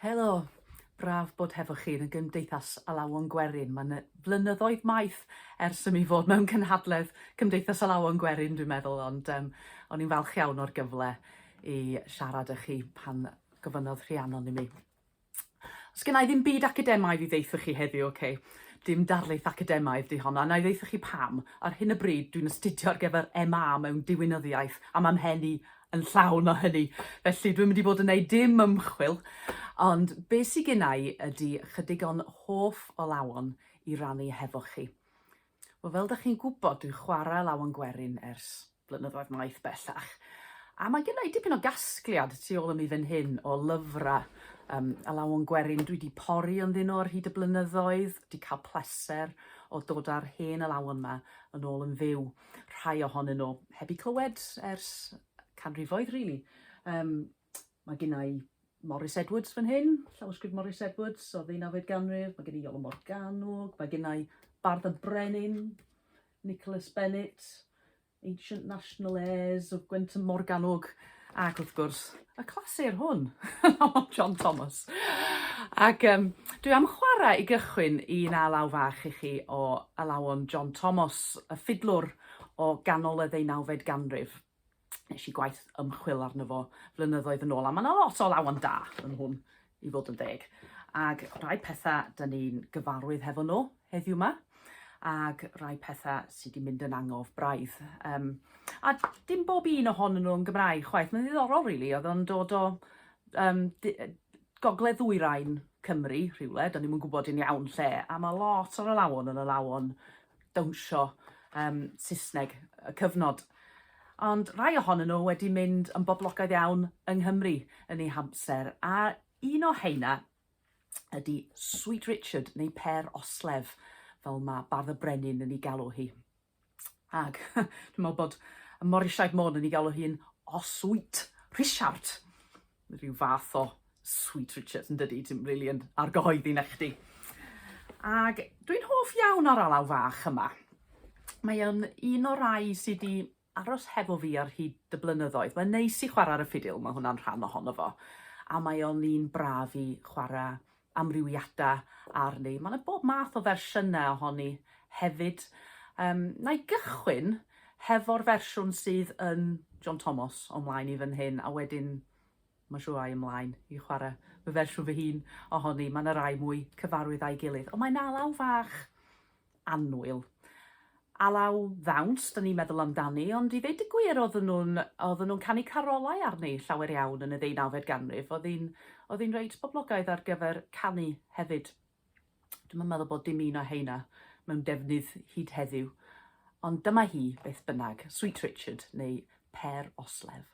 Helo, braf bod hefo chi yn y Gymdeithas Alawon Gwerin. Mae'n flynyddoedd maith ers i mi fod mewn cynhadledd Cymdeithas Alawon Gwerin, dwi'n meddwl, ond um, o'n i'n falch iawn o'r gyfle i siarad â chi pan gofynnodd Rhiannon i mi. Os gen i ddim byd academaidd i ddeutha chi heddiw, oce? Dim darlith academaidd di honna. Na i ddeutha chi pam. Ar hyn o bryd dwi'n astudio ar gyfer MA mewn diwinyddiaeth a mae mhen i yn llawn o hynny. Felly dwi'n mynd i fod yn neud dim ymchwil, ond be sy gynna i ydy chydig o'n hoff olawon i rannu hefo chi. Wel, fel dach chi'n gwybod, dwi'n chwarae alawon gwerin ers blynyddoedd maith bellach. A mae gynna i dipyn o gasgliad tu ôl i mi fan hyn o lyfrau alawon gwerin dwi 'di pori ynddyn nhw ar hyd y blynyddoedd, 'di cael pleser o dod â'r hen alawon 'ma yn ôl yn fyw. Rhai ohonyn nhw heb eu clywed ers canrifoedd rili. Um, mae gynna i Morris Edwards fan hyn, llawysgrif Morris Edwards o ddeunawfed ganrif, mae gen i Iolo Morganwg, mae gen i Bardd y Brenin, Nicholas Bennett, Ancient National Airs of Gwent and Morganwg, ac wrth gwrs, y clasur hwn, John Thomas. Ac um, dwi am chwarae i gychwyn un alaw fach i chi o alawon John Thomas, y ffidlwr o ganol y ddeunawfed ganrif. Nes i gwaith ymchwil arno fo flynyddoedd yn ôl, a mae yna lot o alawon da yn hwn, i fod yn deg. Ac rhai pethau dyn ni'n gyfarwydd hefo nhw heddiw yma, ac rhai pethau sydd wedi mynd yn angof braidd. Um, a dim bob un ohonyn nhw yn Gymraeg chwaith, mae'n ddiddorol really, oedd o'n dod o um, gogledd ddwyrain Cymru rhywle, da ni'm yn gwybod yn iawn lle, a mae lot o'r alawon yn alawon dawnsio um, Saesneg y cyfnod. Ond rhai ohonyn nhw wedi mynd yn boblogaidd iawn yng Nghymru yn eu hamser, a un o heina ydy Sweet Richard neu Per Oslef, fel mae Bardd y Brenin yn ei galw hi. Ac dwi'n meddwl bod y Morisiaid Môn yn ei galw hi'n Oswyt Rhisiart. Rhyw fath o Sweet Richard yn dydy, ti'n rili yn argyhoeddi na chdi. Ac dwi'n hoff iawn o'r alaw fach yma. Mae o'n un o'r rai sydd wedi aros hefo fi ar hyd y blynyddoedd. Mae'n neis i chwarae ar y ffidil, mae hwnna'n rhan ohono fo. A mae o'n un braf i chwarae amrywiadau arni. Mae yna bob math o fersiynau ohoni hefyd. Um, na i gychwyn hefo'r fersiwn sydd yn John Thomas o mlaen i fan hyn, a wedyn mae'n siŵr ai ymlaen i chwarae fy fersiwn fy hun ohoni. Mae yna rai mwy cyfarwydd â'i gilydd. Ond mae'n alaw fach annwyl. Alaw ddawns, 'da ni'n meddwl amdani, ond i ddeud y gwir oedden nhw'n oedden nhw'n canu carolau arni llawer iawn yn y ddeunawfed ganrif. Oedd hi'n oedd hi'n reit boblogaidd ar gyfer canu hefyd. Dwi'm yn meddwl bod dim un o heina mewn defnydd hyd heddiw. Ond dyma hi, beth bynnag, Sweet Richard neu Per Oslef.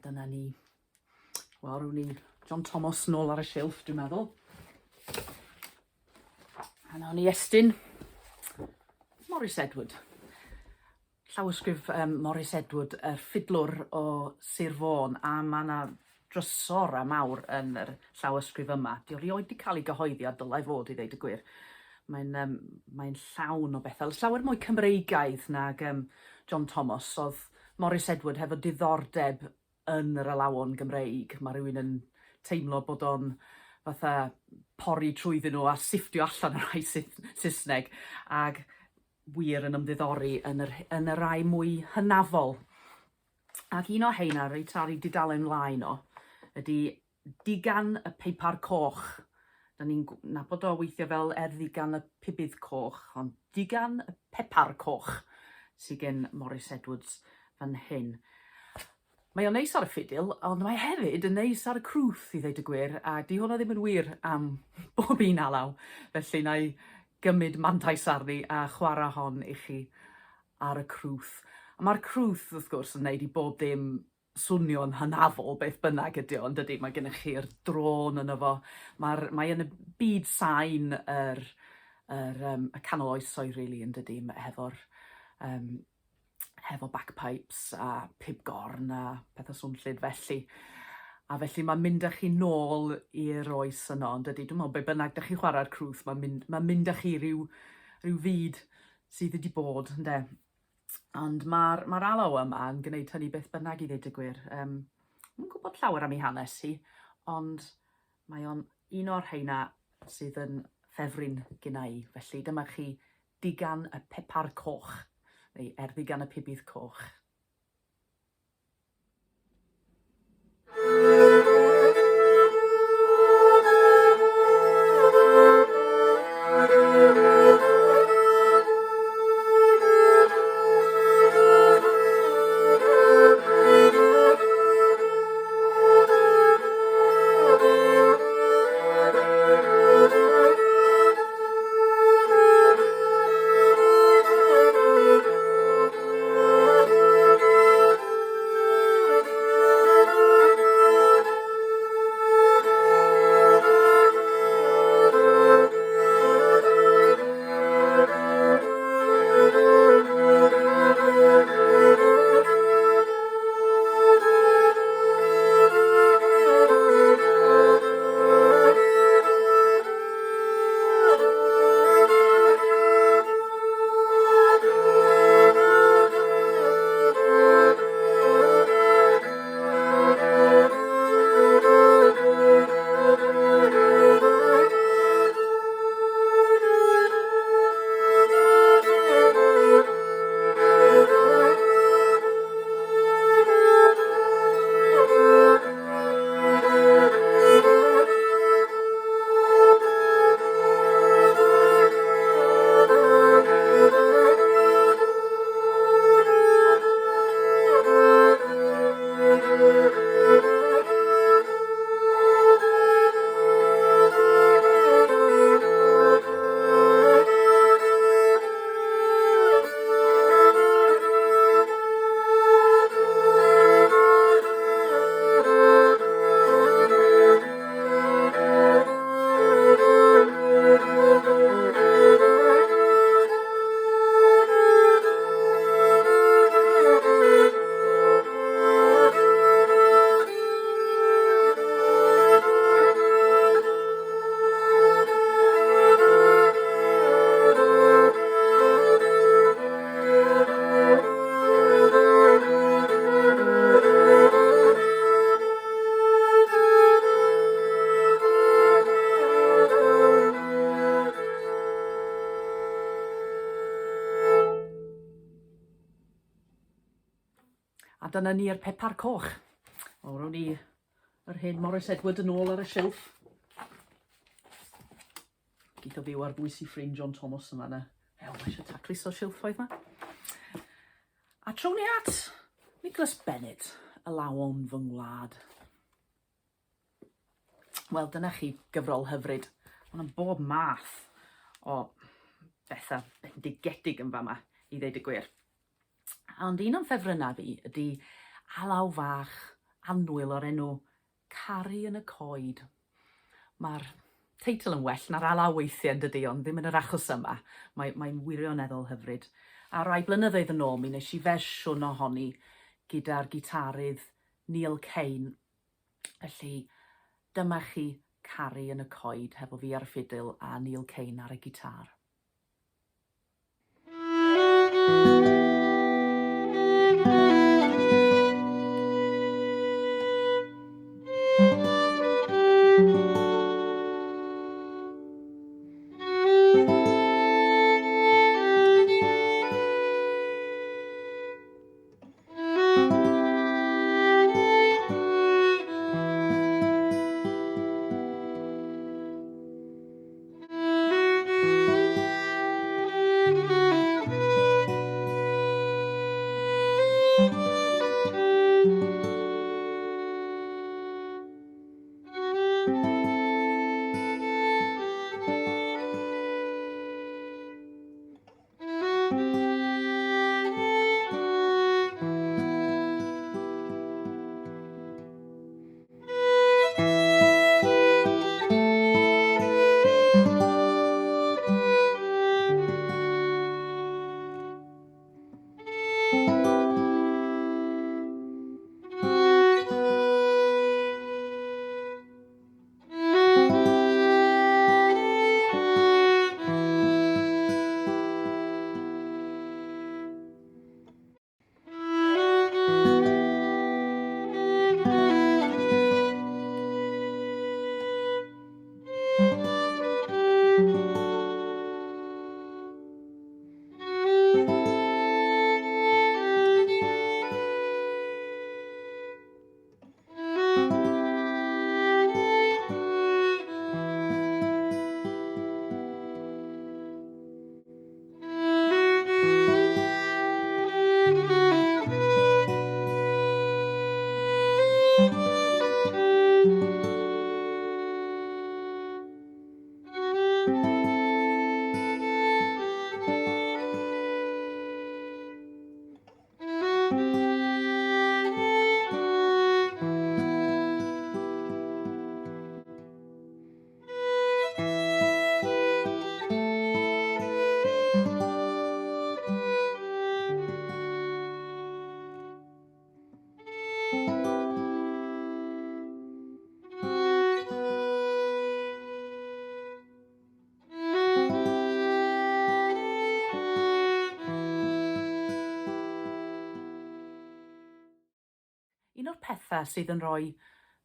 dyna ni. Wel, rwy'n ni John Thomas nôl ar y silff, dwi'n meddwl. A nawn ni estyn Morris Edward. Llawysgrif um, Morris Edward, y ffidlwr o Sir Fôn, a mae yna drysora mawr yn yr llawysgrif yma. Di o rioed wedi cael ei gyhoeddi a dylai fod i ddeud y gwir. Mae'n um, mae llawn o bethau, llawer mwy Cymreigaidd nag um, John Thomas. Oedd Morris Edward hefo diddordeb yn yr alawon Gymreig. Mae rhywun yn teimlo bod o'n fatha pori trwyddyn nhw a sifftio allan y rhai Saesneg ag wir yn ymddiddori yn yr, yn y rai mwy hynafol. Ac un o heina reit ar ei dudalen flaen o ydy Digan y Peipar Coch. Da ni'n nabod o weithio fel Erddigan y Pibydd Coch, ond Digan y Pepar Coch sydd gen Morris Edwards fan hyn. Mae o'n neis ar y ffidil, ond mae hefyd yn neis ar y crwth i ddeud y gwir, a 'di hwnna ddim yn wir am bob un alaw, felly na i gymryd mantais arni a chwarae hon i chi ar y crwth. A mae'r crwth, wrth gwrs, yn neud i bob dim swnio'n hynafol beth bynnag ydi o, yn dydi? Mae gennych chi'r drôn yno fo, mae'r, mae yn y byd sain yr, yr, um, y canol oesoedd rili, yn dydi, hefo'r um, hefo bagpipes a pibgorn a pethau swnllyd felly. A felly mae'n mynd â chi nôl i'r oes yno, yn dydy? Dwi'n meddwl, be bynnag da chi'n chwarae'r crwth, mae'n mynd, ma mynd â chi rhyw, rhyw fyd sydd wedi bod, ynde? Ond mae'r ma alaw yma yn gwneud hynny beth bynnag i ddeud y gwir. Um, yn gwybod llawer am ei hanes hi, ond mae o'n un o'r rheina sydd yn ffefryn gyna i. Felly dyma chi Digan y Pepar Coch, neu Erddigan y Pibydd Coch. A dyna ni'r pepar coch. O, rown ni yr hen Morris Edward yn ôl ar y silff. Geith o fyw ar bwys i ffrind John Thomas yma na. Ew, mae eisiau tacluso silffoedd ma. A trown ni at Nicholas Bennett, alawon fy ngwlad. Wel, dyna chi gyfrol hyfryd. Mae yna bob math o bethau bendigedig yn fama, i ddeud y gwir. Ond un o'n ffefrynnau fi ydy Alaw Fach, annwyl o'r enw Caru yn y Coed. Mae'r teitl yn well na'r alaw weithiau yn dydi, ond ddim yn yr achos yma. Mae, mae'n wirioneddol hyfryd. A rai blynyddoedd yn ôl mi nes i fersiwn ohoni gyda'r gitarydd Neil Kane. Felly dyma chi Caru yn y Coed hefo fi ar y ffidil a Neil Kane ar y gitâr. Un o'r pethau sydd yn rhoi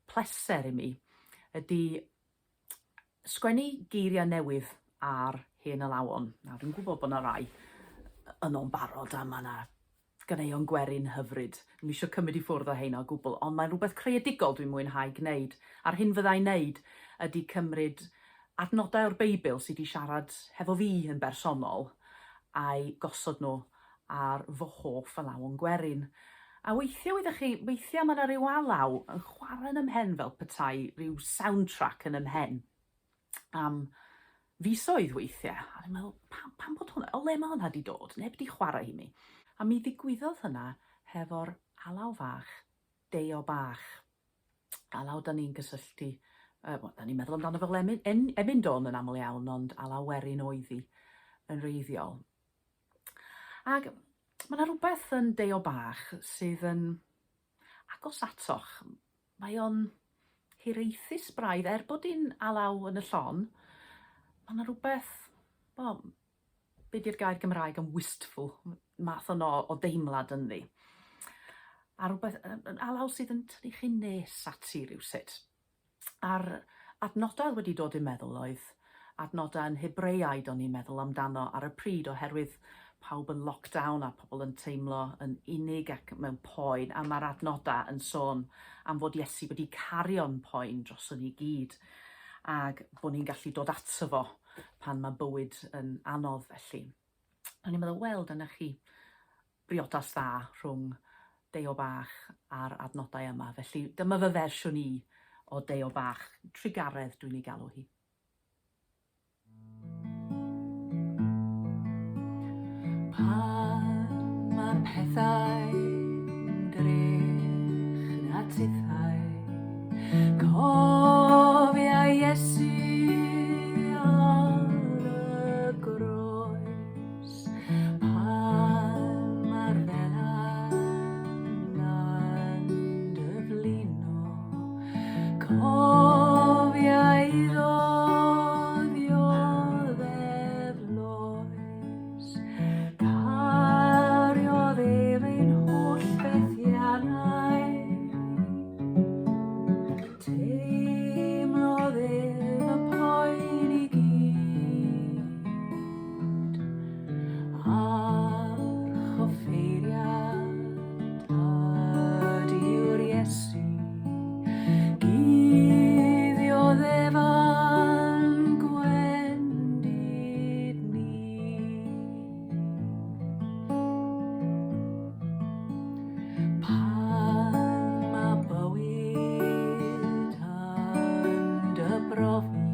pleser i mi ydy sgwennu geiriau newydd ar hen alawon. Nawr dwi'n gwybod bod 'na rai yno'n barod a ma' 'na ganeuon gwerin hyfryd. Dwi'm isio cymryd i ffwrdd o heina o gwbl, ond mae'n rhywbeth creadigol dwi'n mwynhau gneud. A'r hyn fyddai'n neud ydy cymryd adnodau o'r Beibl sy 'di siarad hefo fi yn bersonol a'u gosod nhw ar fy hoff alawon gwerin. A weithiau, wyddoch chi, weithiau mae 'na ryw alaw yn chwarae yn 'y mhen fel petai ryw soundtrack yn 'y mhen am fisoedd weithiau. A dwi'n meddwl, pam, pam bod hwnna, o le mae hwnna 'di dod? Neb 'di chwarae hi mi. A mi ddigwyddodd hynna hefo'r alaw fach, Deio Bach. Alaw 'da ni'n gysylltu, yy, wel, 'da ni'n meddwl amdano fel emyn, en, emyn dôn yn aml iawn, ond alaw werin oedd hi yn wreiddiol. Ac mae 'na rywbeth yn Deio Bach sydd yn agos atoch. Mae o'n hiraethus braidd, er bod hi'n alaw yn y llon, mae 'na rywbeth, wel, be 'di'r gair Gymraeg am wistful? Math yno o deimlad ynddi. A rhywbeth, alaw sydd yn tynnu chi'n nes ati rywsut. A'r adnodau oedd wedi dod i'm meddwl oedd adnodau yn Hebreaid o'n i'n meddwl amdano ar y pryd oherwydd pawb yn lockdown a pobl yn teimlo yn unig ac mewn poen a mae'r adnodau yn sôn am fod Iesu wedi cario'n poen droson ni gyd ac bod ni'n gallu dod ato fo pan mae bywyd yn anodd felly. O'n i'n meddwl, wel, dyna chi briodas dda rhwng Deio Bach a'r adnodau yma. Felly dyma fy fersiwn i o Deio Bach, trugaredd dwi'n ei galw hi. Pan mae pethau'n drech na tithau. Iesu ar y groes, pan mae'r felan yn dyflino, cofia iddo ddioddef loes. Cariodd ef ein holl fethiannau. Teimlodd ef y poen i gyd, Archoffeiriad ydyw'r Iesu, guddiodd ef a'n gwendid ni. Pan mae bywyd yn dy brofi,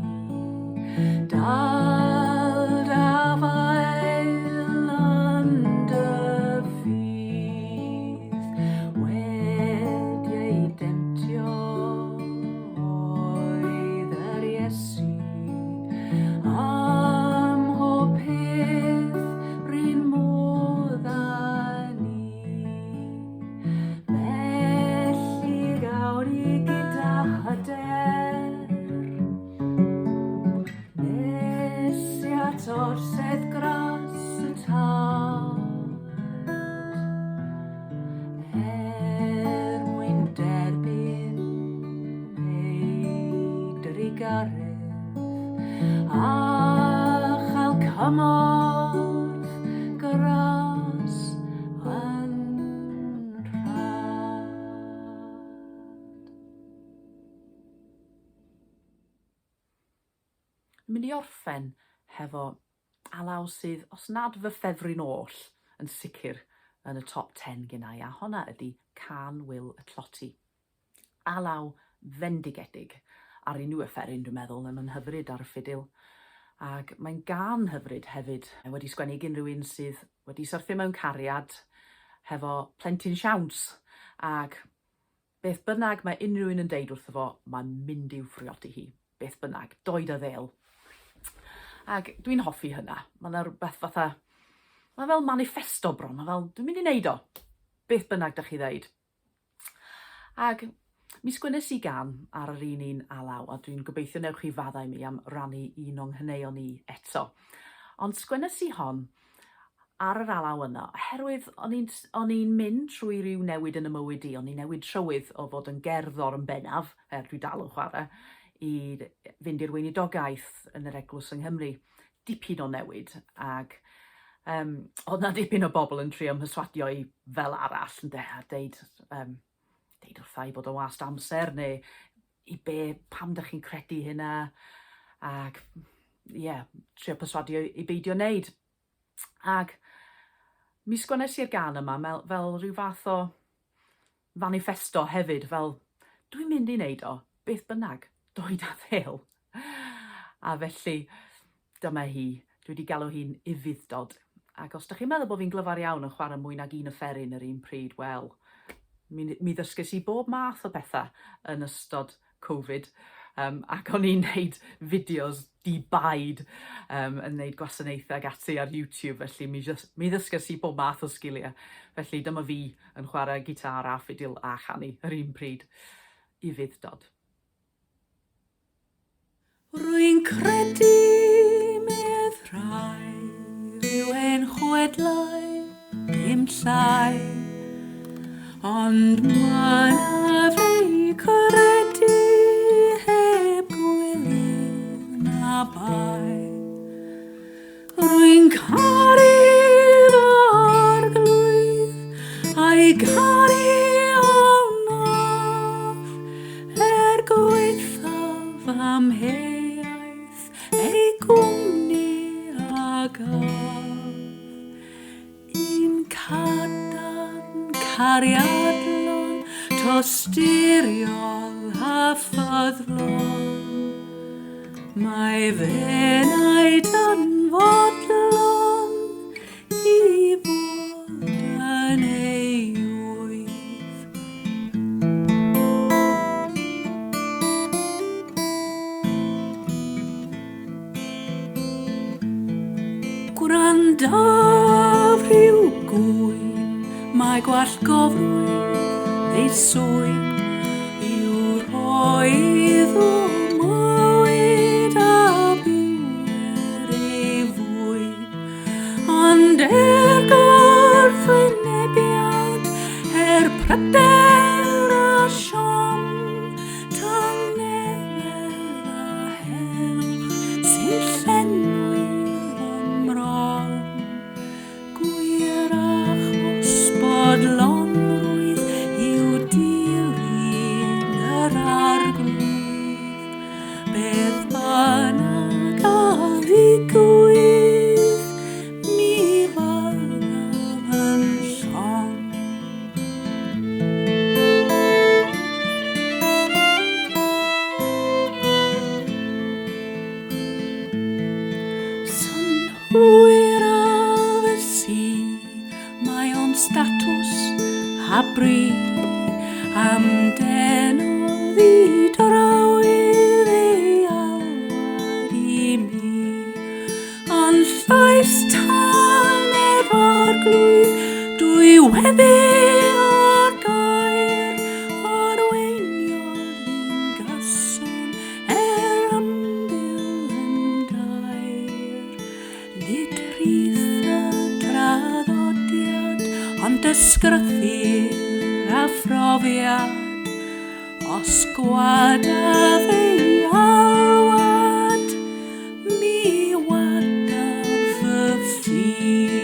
dal d'afael yn dy ffydd, wedi ei demtio oedd yr Iesu, ym mhob peth 'run modd â ni. Felly gawn ni gyda hyder nes i at orsedd gras y Tad, er mwyn derbyn ei drugaredd a chael cymorth gras yn rhad. Yn mynd i orffen hefo alaw sydd, os nad fy ffefryn oll, yn sicr yn y top ten gennai, a honna ydi Cân Wil y Tloty. Alaw fendigedig ar unrhyw offeryn dwi'n meddwl, mae'n hyfryd ar y ffidil ac mae'n gân hyfryd hefyd. Mae wedi sgwennu gin rhywun sydd wedi syrthio mewn cariad hefo plentyn siawns ac beth bynnag mae unrhyw un yn deud wrtho fo, mae'n mynd i'w phriodi hi, beth bynnag, doed a ddêl. Ac dwi'n hoffi hynna. Mae yna rhywbeth fatha, mae fel manifesto bron, mae fel, dwi'n mynd i wneud o, beth bynnag da chi ddeud. Ac mi sgwennes i gan ar yr un un alaw, a dwi'n gobeithio newch chi faddau mi am rannu un o'n nghaneuon i eto. Ond sgwennes i hon ar yr alaw yna, oherwydd o'n i'n o'n i'n mynd trwy ryw newid yn y mywyd i, o'n i'n newid trywydd o fod yn gerddor yn bennaf, er dwi dal yn chwarae, i fynd i'r weinidogaeth yn yr eglwys yng Nghymru. Dipyn o newid, ac yym o'dd 'na dipyn o bobl yn trio mherswadio i fel arall ynde, a deud yym deud wrtha i bod o'n wast amser neu i be, pam dych chi'n credu hynna, ac ie, yeah, trio perswadio i beidio wneud. Ac mi sgwennes i'r gân yma mel, fel rhyw fath o fanifesto hefyd, fel dwi'n mynd i wneud o, beth bynnag, doed a ddêl. A felly, dyma hi. Dwi wedi galw hi'n ufudd-dod. Ac os dych chi'n meddwl bod fi'n glyfar iawn yn chwarae mwy nag un offeryn yr un pryd, wel, mi, mi ddysges i bob math o bethau yn ystod Covid. Um, ac o'n i'n neud fideos di-baid um, yn neud gwasanaethau ag ati ar YouTube, felly mi, mi ddysges i bob math o sgiliau. Felly dyma fi yn chwarae gitar a ffidil a chanu yr un pryd. Ufudd-dod. Rwy'n credu medd rhai rhyw hen chwedlau dim llai Ond mae na fei credu heb gwilydd na bai Rwy'n caru fy arglwydd a'i garu a wnaf Er gwaethaf amheuaeth ei gwmni a gaf. Un cadarn, cariadlon, tosturiol a ffyddlon. Mae f'enaid yn fodlon i fod yn ei ŵydd. Mae gwallgofrwydd neu swyn i'w rhoi iddo mywyd a byw er ei fwyn. Ond er gwrthwynebiad, er pryder a siom, tangnefedd a heddwch sy'n llenwi fy mron. Gwir achos bodlonrwydd yw dilyn yr Arglwydd, beth bynnag a ddigwydd, mi fyddaf yn llon. Synhwyr a fy si, mae o'n statws a bri Amdenodd i draw ei alwad i mi. Ond llais tân ef arglwydd, dwy weddi a'r gair, arweiniodd fi'n gyson er ymbil yn dair. Nid rhith y traddodiad, ond ysgrythur a phrofiad. Os gwadaf ei alwad, mi wadaf fy ffydd.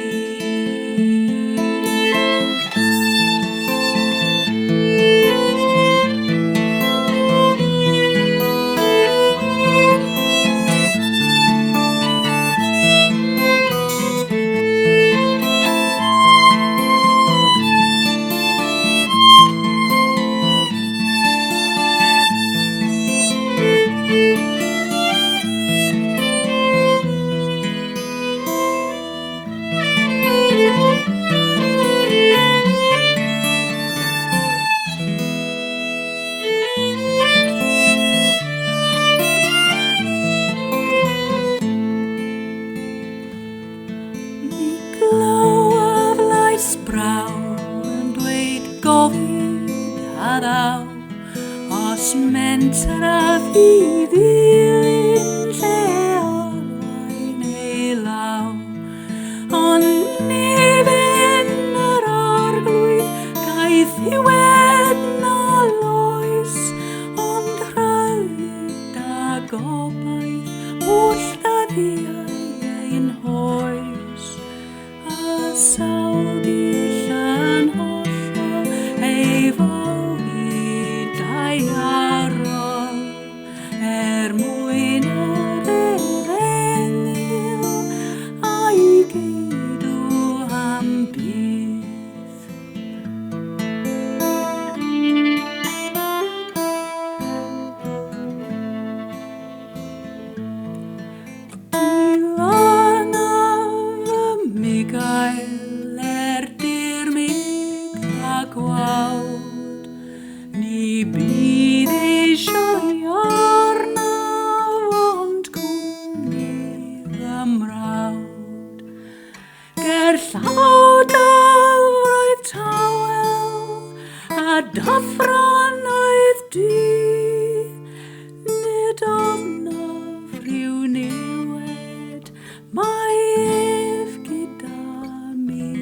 Mi glywaf lais braw yn dweud gofid a ddaw os mentraf i ddilyn lle arwain ei law. Ond ni fyn yr arglwydd gaeth i wedd na loes, ond rhyddid a gobaith holl ddyddiau ein hoes. A sawl dull yn hollol ei fywyd daearol, er mwyn yr efengyl a'i geidw am byth. Dilanaf fy mugail er dirmyg a gwawd, Ni bydd eisiau arnaf ond cwmni fy mrawd. Gerllaw dyfroedd tawel a dyffrynnoedd du, nid ofnaf rhyw niwed, mae ef gyda mi.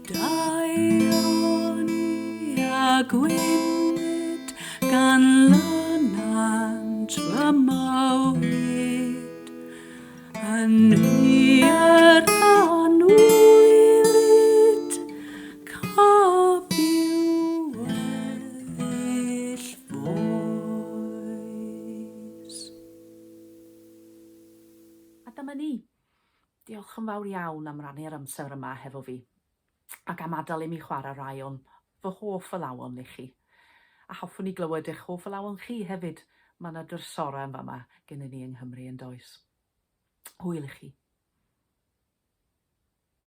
Daioni a gwynfyd gan lynant fy mywyd. Yn hir anwylyd, caf i'w weddill foes. A dyma ni. Diolch yn fawr iawn am rannu'r amser yma hefo fi, ac am adael i mi chwarae rhai o'n fy hoff alawon i chi. A hoffwn i glywed eich hoff alawon chi hefyd, mae yna drysorau yn fama gennyn ni yng Nghymru yn does. Hwyl i chi.